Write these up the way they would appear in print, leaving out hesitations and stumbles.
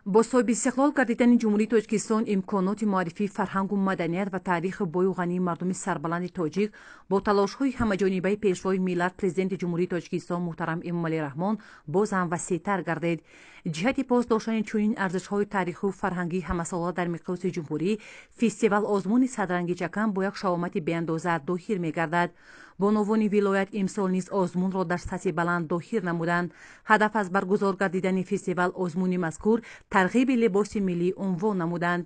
Бо соҳибистиқлол гардидани Ҷумҳурии Тоҷикистон имконоти муаррифии фарҳангу маданият ва таърихи бою ғании мардуми сарбаланди тоҷик бо талошҳои ҳамаҷонибаи Пешвои миллат, Президенти Ҷумҳурии Тоҷикистон муҳтарам Эмомалӣ Раҳмон боз ҳам васеътар гардид. Ҷиҳати пос доштани чунин арзишҳои таърихию фарҳангӣ ҳамасола дар миқёси ҷумҳурӣ фестивал озмуни «Садранги чакан» бо як шаҳомати беандоза доҳир мегардад. Бонувони вилоят имсол низ озмунро дар сатҳи баланд доҳир намуданд. Ҳадаф аз баргузор гардидани фестивал озмуни мазкур тарғиби либоси миллӣ унвон намуданд.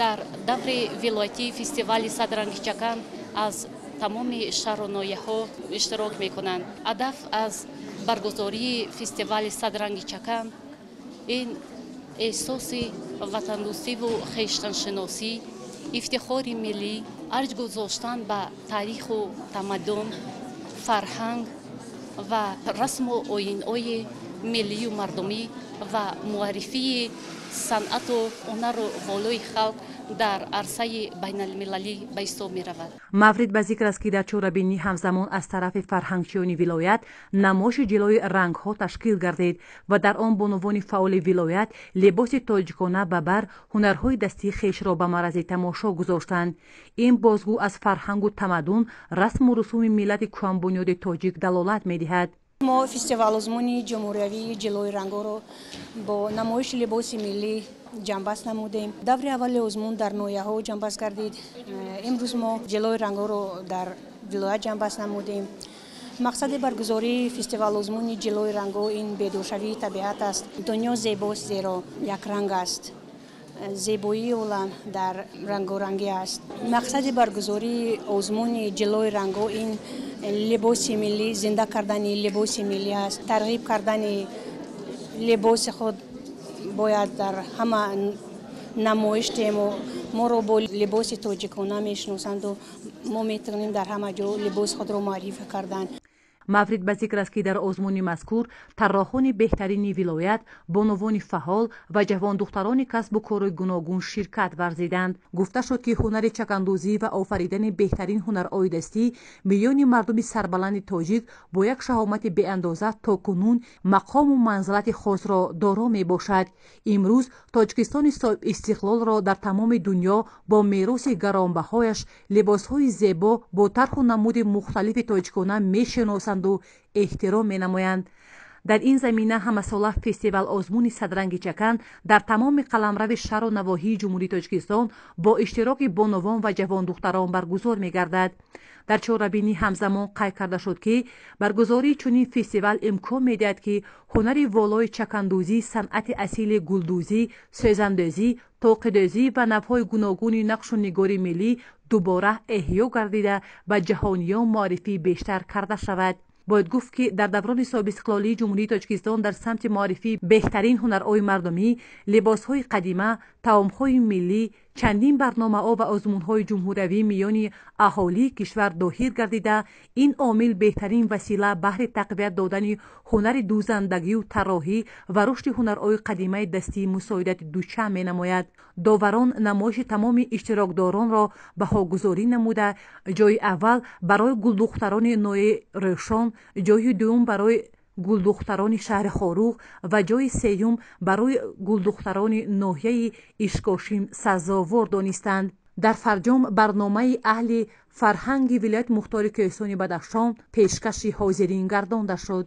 Дар даври вилоятии фестивали «Садранги чакан» аз тамоми шаҳру ноҳияҳо иштирок мекунанд. Ҳадаф аз баргузории фестивали «Садранги чакан» ин эҳсоси ватандӯстиву хештаншиносӣ, ифтихори миллӣ, арҷ гузоштан ба таъриху тамаддун, фарҳанг ва расму оинҳои миллию мардумӣ ва муаррифии санъату ҳунару волои халқ дар арсаи байналмилалӣ ба ҳисоб меравад. Маврид ба зикр аст, ки дар чорабинӣ ҳамзамон аз тарафи фарҳангчиёни вилоят намоиши ҷилои рангҳо ташкил гардид ва дар он бонувони фаъоли вилоят либоси тоҷикона ба бар ҳунарҳои дастии хешро ба маърази тамошо гузоштанд. Ин бозгӯ аз фарҳангу тамаддун, расму русуми миллати кӯҳанбунёди тоҷик далолат медиҳад. Мо фестивал-озмуни ҷумҳуриявии ҷилои рангҳоро бо намоиши либоси миллӣ ҷамъбаст намудем. Даври аввали озмун дар ноҳияҳо ҷамъбаст гардид. Имрӯз мо ҷилои рангҳоро дар вилоят ҷамъбаст намудем. Мақсади баргузории фестивал-озмуни ҷилои рангҳо ин бедоршавии табиат аст. Дунё зебост, зеро якранг аст. Зебоии олам дар рангорангӣ аст. Мақсади баргузории озмуни ҷилои рангҳо ин либоси миллӣ, зинда кардани либоси миллӣ аст. Тарғиб кардани либоси худ бояд дар ҳама намоиш тему моро бо либоси тоҷикона мешиносанду мо метавонем дар ҳама ҷо либоси худро муаррифӣ кардан. Маврид ба зикр аст, ки дар озмуни мазкур тарроҳони беҳтарини вилоят, бонувони фаъол ва ҷавондухтарони касбу кори гуногун ширкат варзиданд. Гуфта шуд, ки ҳунари чакандӯзӣ ва офаридани беҳтарин ҳунарҳои дастӣ миёни мардуми сарбаланди тоҷик бо як шаҳомати беандоза то кунун мақому манзилати хосро доро мебошад. Имрӯз Тоҷикистони соҳибистиқлолро дар тамоми дунё бо мероси гаронбаҳояш, либосҳои зебо бо тарҳу намуди мухталифи тоҷикона мешиносанд эҳтиром менамоянд. Дар ин замина ҳамасола фестивал озмуни «Садранги чакан» дар тамоми қаламрави шаҳру навоҳии Ҷумҳурии Тоҷикистон бо иштироки бонувон ва ҷавондухтарон баргузор мегардад. Дар чорабинӣ ҳамзамон қайд карда шуд, ки баргузории чунин фестивал имкон медиҳад, ки ҳунари волои чакандӯзӣ, санъати асили гулдӯзӣ, сӯзандӯзӣ, тоқидӯзӣ ва навъҳои гуногуни нақшу нигори миллӣ дубора эҳё гардида, ба ҷаҳониён муаррифии бештар карда шавад. Бояд гуфт, ки дар даврони соҳибистиқлолии Ҷумҳурии Тоҷикистон дар самти муаррифии беҳтарин ҳунарҳои мардумӣ, либосҳои қадима, таомҳои миллӣ чандин барномаҳо ва озмунҳои ҷумҳуриявӣ миёни аҳолии кишвар доҳир гардида, ин омил беҳтарин васила баҳри тақвият додани ҳунари дӯзандагию тарроҳӣ ва рушди ҳунарҳои қадимаи дастӣ мусоидати дучанд менамояд. Доварон намоиши тамоми иштирокдоронро баҳогузорӣ намуда, ҷойи аввал барои гулдухтарони ноҳияи Рӯшон, ҷойи дуюм барои гулдухтарони шаҳри Хоруғ ва ҷойи сеюм барои гулдухтарони ноҳияи Ишкошим сазовор донистанд. Дар фарҷом барномаи аҳли фарҳанги вилояти мухтори Кӯҳистони Бадахшон пешкаши ҳозирин гардонда шуд.